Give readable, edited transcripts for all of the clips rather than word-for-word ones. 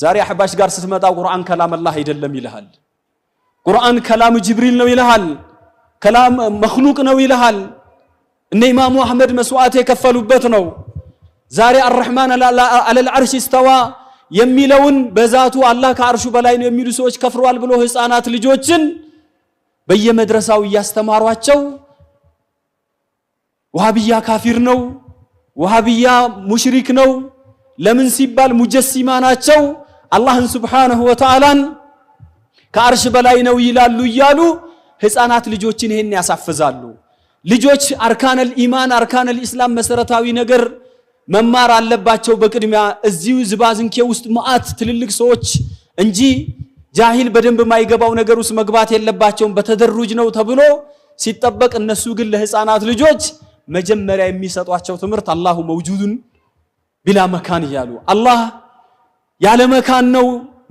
ዛሬ አሕባሽ ጋር ስትመጣ ቁርአን كلام الله አይደለም ይልሃል። ቁርአን كلام جبريل ነው ይልሃል። كلام مخلوق ነው ይልሃል። እነ ኢማሙ አሕመድ መስዋዕት የከፈሉበት ነው። ዛሬ الرحمن على العرش استوى የሚለውን በዛቱ አላህ ከአርሹ በላይ ነው የሚሉ ሰዎች ከፍረዋል ብሎ ህፃናት ልጆችን በየመድረሳው እያስተማሯቸው ወሃብያ ካፊር ነው፣ ወሃብያ ሙሽሪክ ነው። ለምን ሲባል ሙጀሲማ ናቸው፣ አላህን سبحانه وتعالى ን ከአርሽ በላይ ነው ይላሉ እያሉ ህፃናት ልጆችን ይሄን ያሳፍዛሉ። ልጆች أركان الإيمان أركان الإسلام መሰረታዊ ነገር መማር አለባቸው በቅድሚያ። እዚሁ ዝባዝንኬ ውስጥ መዓት ትልልቅ ሰዎች እንጂ ጃሂል በደንብ የማይገባው ነገር ውስጥ መግባት የለባቸውም። በ تدرج ነው ተብሎ ሲጠበቅ፣ እነሱ ግን ለህፃናት ልጆች መጀመሪያ የሚሰጧቸው ትምህርት الله موجود بلا مكان እያሉ አላህ ያለ መካን ነው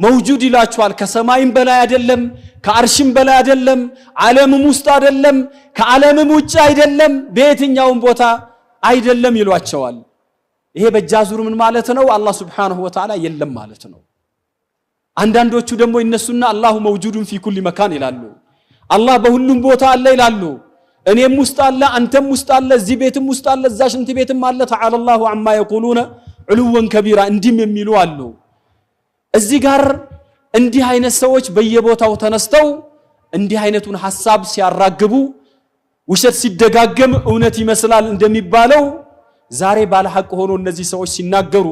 موجود ይላቸዋል። ከሰማይም በላይ አይደለም፣ ከአርሽም በላይ አይደለም፣ ዓለምም ውስጥ አይደለም፣ ከዓለምም ውጭ አይደለም፣ በየትኛውም ቦታ አይደለም ይሏቸዋል። ይሄ በእጃዙር ምን ማለት ነው? አላህ سبحانه وتعالى የለም ማለት ነው። አንዳንዶቹ ደግሞ ይነሱና الله موجود في كل مكان ይላሉ። አላህ በሁሉም ቦታ አለ ይላሉ። እኔም ውስጥ አለ፣ አንተም ውስጥ አለ፣ እዚህ ቤትም ውስጥ አለ፣ እዛ ሽንት ቤትም አለ። تعالى الله عما يقولون علوا كبيرا እንዲህም የሚሉ አሉ። እዚህ ጋር እንዲህ አይነት ሰዎች በየቦታው ተነስተው እንዲህ አይነቱን ሐሳብ ሲያራግቡ ውሸት ሲደጋገም እውነት ይመስላል እንደሚባለው ዛሬ ባለሐቅ ሆኖ እነዚህ ሰዎች ሲናገሩ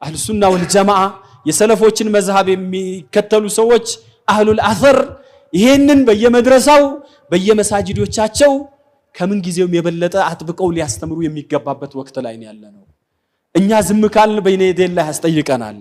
أهل السنة والجماعة የሰለፎችን መዝሃብ የሚከተሉ ሰዎች أهل الأثر ይሄንን በየመድረሳው በየመሳጅዶቻቸው ከምን ጊዜውም የበለጠ አጥብቀው ሊያስተምሩ የሚገባበት ወቅት ላይ ነው ያለነው። እኛ ዝም ካልን بين يدي الله ያስጠይቀናል።